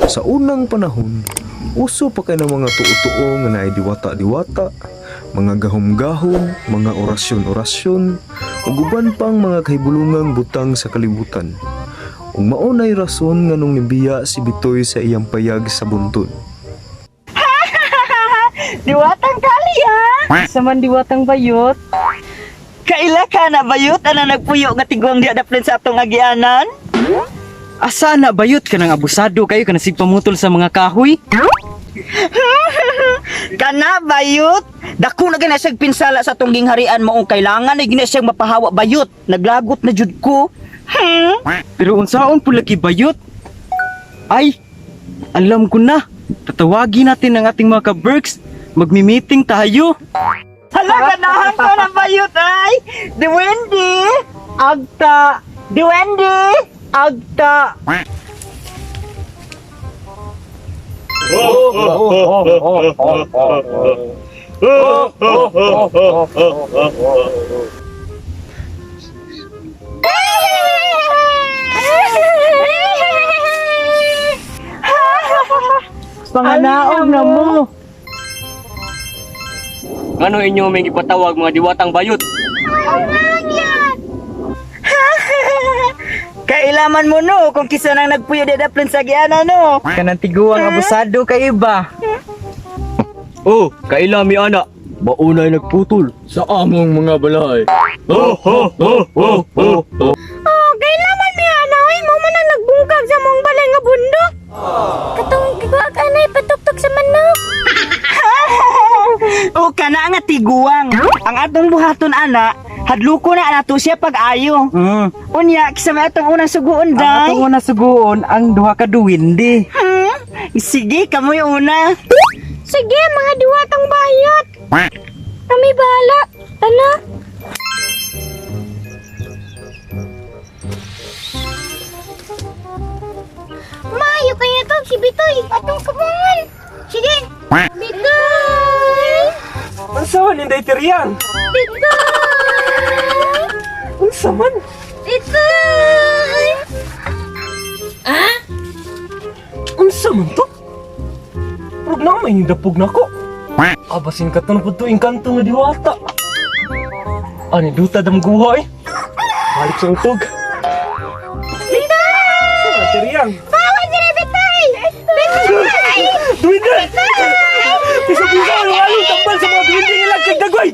Sa unang panahon, uso pa kay ng mga tuo-tuo nga naay diwata-diwata, mga gahom-gahom, mga orasyon-orasyon, ug uban pang mga kahibulungang butang sa kalibutan. Ug mao nay rason nganong nibiya si Bitoy sa iyang payag sa buntod. Diwatang kali ha. Sa man diwatang bayot. Kaila ka na bayot ana nagpuyo nga tiguang di adaplin sa atong agianan? Asa na bayot ka ng abusado kayo ka pamutol sa mga kahoy? Kana bayot. Dako na gina siyang pinsala sa atong gingharian maong kailangan na gina siyang mapahawa bayot. Naglagot na jud ko. Hmm? Pero unsaon po lagi bayot? Ay, alam ko na. Tatawagin natin ang ating mga ka-berks. Magmi-meeting tayo. Hala, ganahan ko na bayot ay. Di Wendy. Agta! Di Wendy. Agta! Panganaog na mo. Ngano inyo may gipatawag mga diwatang bayot? Kailaman mo no kung kisa nang nagpuyo di adaplin sa agianan no. Kanang tiguang abusado kay iba. Oh, kaila mi ana. Maunay nagputol sa among mga balay. Oh, ho, ho, ho, ho, ho. Oh, kailangan mi ana oy, mo man ang nagbungkag sa mong balay nga bundok. Katong giguag anay patuktok sa manok. O kana nga tiguang. Ang atong buhaton ana, hadluko na nato siya pag-ayo. Unya kisa may atong unang suguon Ang day. atong una suguon ang duha ka duwindi. Hmm? Sige, kamoy una. Sige, mga diwatang bayot. Kami bahala. Tana. Mayo kayo to, si Bitoy. Atong kamungan. Sige. Bitoy! Unsa man inday tiriyan? Bitoy! Unsa man? Bitoy! Unsa man to? Rug na may nidapog nako. Abasin ka to na pud to engkanto nga diwata. Ani duta dam guha eh. Balik sa utog. Bitoy! Unsa man tiriyan? Bawa dire, Bitoy! Bitoy! Duwinde! Bisa-bisa ang along tambal sa mga duwinde nila kag dagway!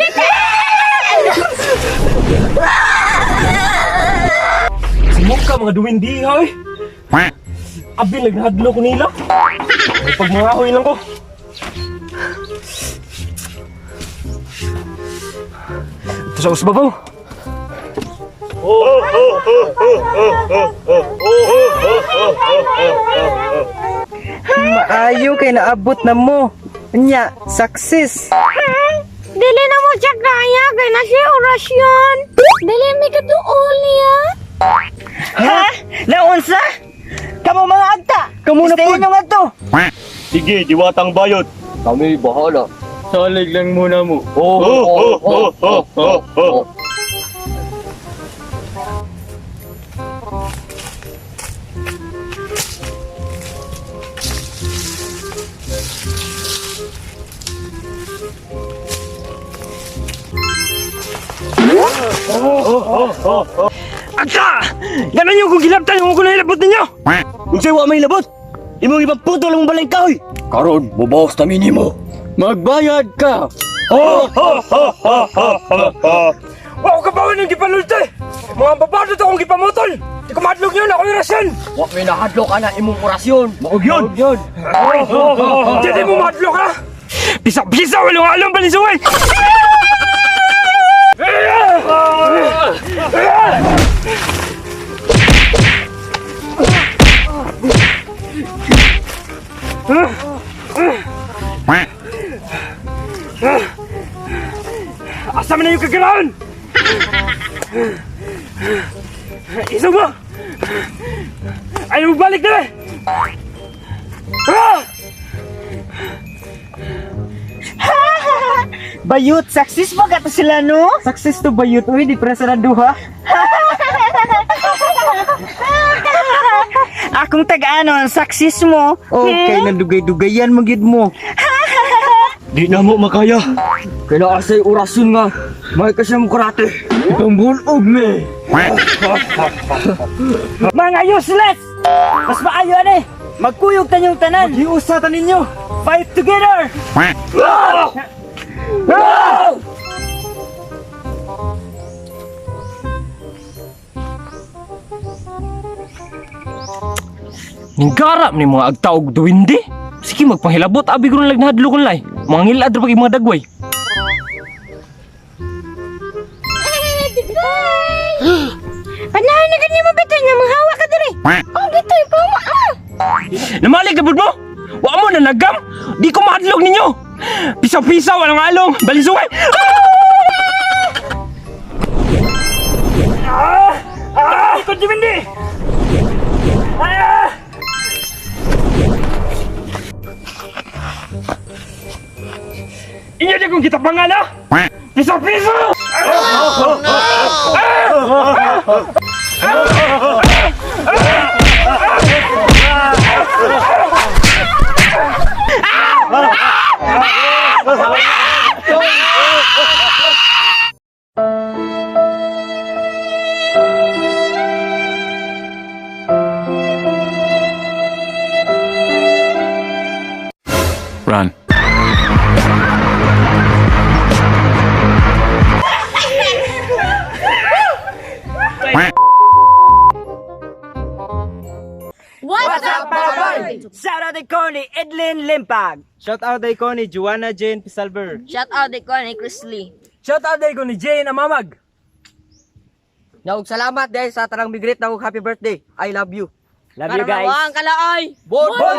Sumok ka mga duwinde hoy! Abi naghadlo ko nila. Pag mga ahoy lang ko. Ito sa usbabaw. Maayo kay naabot na mo. Nya, success. Dili na mo siya kaya, kay na siya orasyon. Dili mi katuol niya. Ha? Naunsa? Kamo mga agta. Kamo na Stay pod. nyo nga to. Sige, diwatang bayot. Kami bahala. Salig lang muna mo. Oh, ho, ho, ho, ho, ho. Agka! Ganan yung kung gilabtan yung kung nahilabot ninyo! Unsay wa may labot? Imong ipagputol ang balay kahoy. Karon, mobawas ta minimo. Magbayad ka. Oh, ho, ho, ho, ho, ho, ho. Wa ko kabawan yung gipanulti! Mga babado to kong gipamutol! Di ko madlog yun, ako yung rasyon! Wa may nahadlok ana imong orasyon. Maog yun. Yun. Di mo madlog ha! Bisa-bisa, walong along balisuway! Asa man na yung kagaraon? Isog mo! Ayaw mo balik na eh! Ah! Bayot, success ba gato sila no? Success to bayot. Uy, di presa na duha. Ako Akong tag-anon, success mo. Okay, nandugay-dugayan magyud mo. Di na mo makaya. Kailangan sa orasyon nga. May kasi mo karate. Ibang bulog me. Mga useless! Mas maayo ani. Magkuyog tanyong tanan. Giusa ta ninyo. Fight together! Ninggarap ni mga agtaog duwindi. Sige magpanghilabot abi ko lag nahadlo kon lay. Mga ngilad ra pag mga dagway. Panahan na ganyan mo bitoy nga manghawa ka diri. Oh, bitoy pa mo ah. Namalig na pud mo. Wa mo na nagam. Di ko mahadlok ninyo. Pisaw-pisaw walang along. Balisuay. Ah! Ah! Ikot duwindi. Ah! Inyo di kong kitapangan ah! Piso-piso! Run. What's up, babay? Shout out ko ni Edlin Limpag. Shout out day ko ni Joanna Jane Pisalber. Shout out ko ni Chris Lee. Shout out ko ni Jane Amamag. Naug salamat dahil sa tarang migrit na happy birthday. I love you. Love you guys. Ang kalaay! Bon, bon,